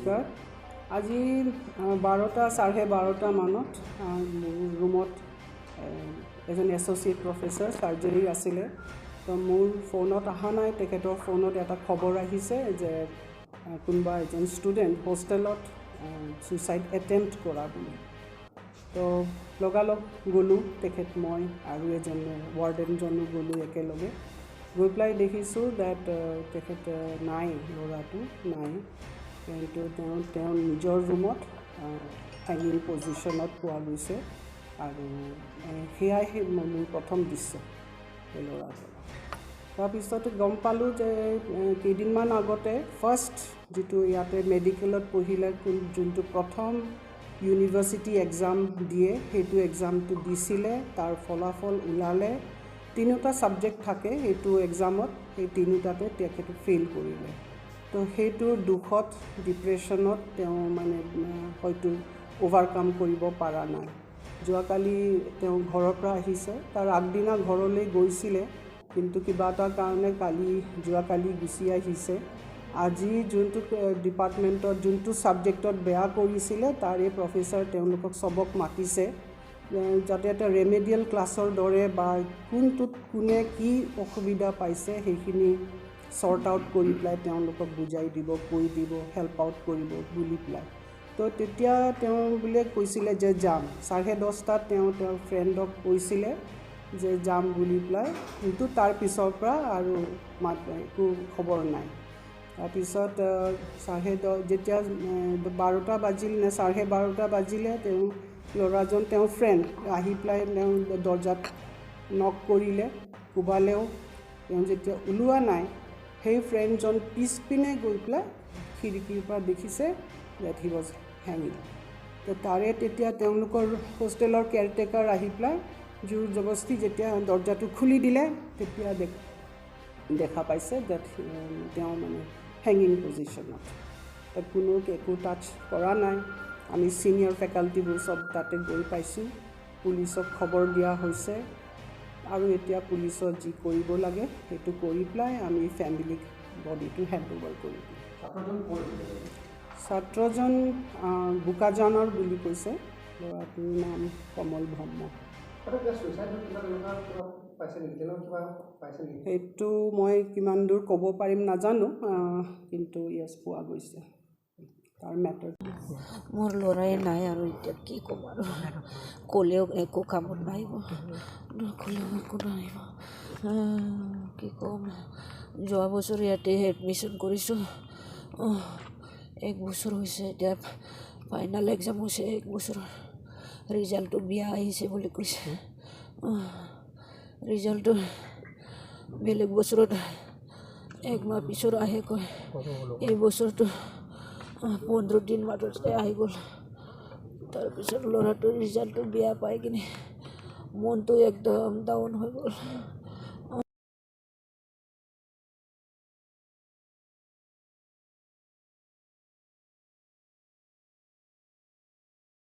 নমস্কাৰ। আজি 12টা 12:30 মানত মোৰ ৰুমত এজন এছ'চিয়েট প্ৰফেচাৰ চাৰ্জাৰী আছিলে। তো মোৰ ফোনত অহা নাই, তেখেতৰ ফোনত এটা খবৰ আহিছে যে কোনোবা এজন ষ্টুডেণ্ট হোষ্টেলত ছুইচাইড এটেম্প্ট কৰা বুলি। তো লগালগ গ'লোঁ, তেখেত, মই আৰু এজন ৱাৰ্ডেনজনো গ'লোঁ একেলগে। গৈ পেলাই দেখিছোঁ ডেট তেখেত নাই, ল'ৰাটো নাই, কিন্তু তেওঁ তেওঁৰ নিজৰ ৰুমত হেঙিং পজিশ্যনত পোৱা গৈছে। আৰু সেয়াই সেই মোৰ প্ৰথম দৃশ্য সেই ল'ৰাটোৰ। তাৰপিছত গম পালোঁ যে কেইদিনমান আগতে ফাৰ্ষ্ট যিটো ইয়াতে মেডিকেলত পঢ়িলে কোন যোনটো প্ৰথম ইউনিভাৰ্চিটি এক্সাম দিয়ে, সেইটো এক্সামটো দিছিলে, তাৰ ফলাফল ওলালে। তিনিওটা ছাবজেক্ট থাকে সেইটো এক্সামত, সেই তিনিওটাতে তেখেতে ফেইল কৰিলে। তো সেইটোৰ দুখত, ডিপ্ৰেশ্যনত তেওঁ মানে হয়তো অ'ভাৰকাম কৰিব পৰা নাই। যোৱাকালি তেওঁ ঘৰৰ পৰা আহিছে, তাৰ আগদিনা ঘৰলৈ গৈছিলে, কিন্তু কিবা এটা কাৰণে যোৱাকালি গুচি আহিছে। আজি যোনটো ডিপাৰ্টমেণ্টত যোনটো ছাবজেক্টত বেয়া কৰিছিলে, তাৰে প্ৰফেচাৰ তেওঁলোকক চবক মাতিছে, যাতে এটা ৰেমেডিয়েল ক্লাছৰ দৰে বা কোনটোত কোনে কি অসুবিধা পাইছে সেইখিনি ছৰ্ট আউট কৰি পেলাই তেওঁলোকক বুজাই দিব, কৈ দিব, হেল্প আউট কৰিব বুলি পেলাই। তো তেতিয়া তেওঁ বোলে কৈছিলে যে যাম। 10:30টাত তেওঁ তেওঁৰ ফ্ৰেণ্ডক কৈছিলে যে যাম বুলি পেলাই, কিন্তু তাৰ পিছৰ পৰা আৰু মাত একো খবৰ নাই। তাৰপিছত 10:30 যেতিয়া 12টা বাজিল নে 12:30 বাজিলে, তেওঁ ল'ৰাজন, তেওঁৰ ফ্ৰেণ্ড আহি পেলাই তেওঁ দৰ্জাত নক কৰিলে, কোবালেও। তেওঁ যেতিয়া ওলোৱা নাই, সেই ফ্ৰেণ্ডজন পিছপিনে গৈ পেলাই খিৰিকীৰ পৰা দেখিছে ডেট he was হেঙিং। তো তাৰে তেতিয়া তেওঁলোকৰ হোষ্টেলৰ কেয়াৰটেকাৰ আহি পেলাই জোৰ জবস্তি যেতিয়া দৰ্জাটো খুলি দিলে, তেতিয়া দেখা পাইছে ডেট তেওঁ মানে হেঙিং পজিশ্যনত। তাত কোনো একো টাচ কৰা নাই। আমি ছিনিয়ৰ ফেকাল্টিবোৰ চব তাতে গৈ পাইছোঁ, পুলিচক খবৰ দিয়া হৈছে আৰু এতিয়া পুলিচৰ যি কৰিব লাগে সেইটো কৰি পেলাই আমি ফেমিলিক বডিটো হেণ্ড অভাৰ কৰি দিম। ছাত্ৰজন বোকাজানৰ বুলি কৈছে, ল'ৰাটোৰ নাম কমল ব্ৰহ্ম। সেইটো মই কিমান দূৰ ক'ব পাৰিম নাজানো, কিন্তু য়েছ, পোৱা গৈছে তাৰ মেটাৰ। মোৰ ল'ৰাই নাই আৰু এতিয়া কি ক'ম আৰু? ক'লেও একো কামত নাহিব, নক'লেও একো নাহিব। কি ক'ম? যোৱা বছৰ ইয়াতে এডমিশ্যন কৰিছোঁ, এক বছৰ হৈছে। এতিয়া ফাইনেল এক্সাম হৈছে এক বছৰৰ, ৰিজাল্টটো বেয়া আহিছে বুলি কৈছে। ৰিজাল্টটো বেলেগ বছৰত এক মাহ পিছত আহে কয়, এই বছৰটো 15 দিন মাজতে আহি গ'ল। তাৰপিছত ল'ৰাটোৰ ৰিজাল্টটো বেয়া পাই কিনে মনটো একদম ডাউন হৈ গ'ল।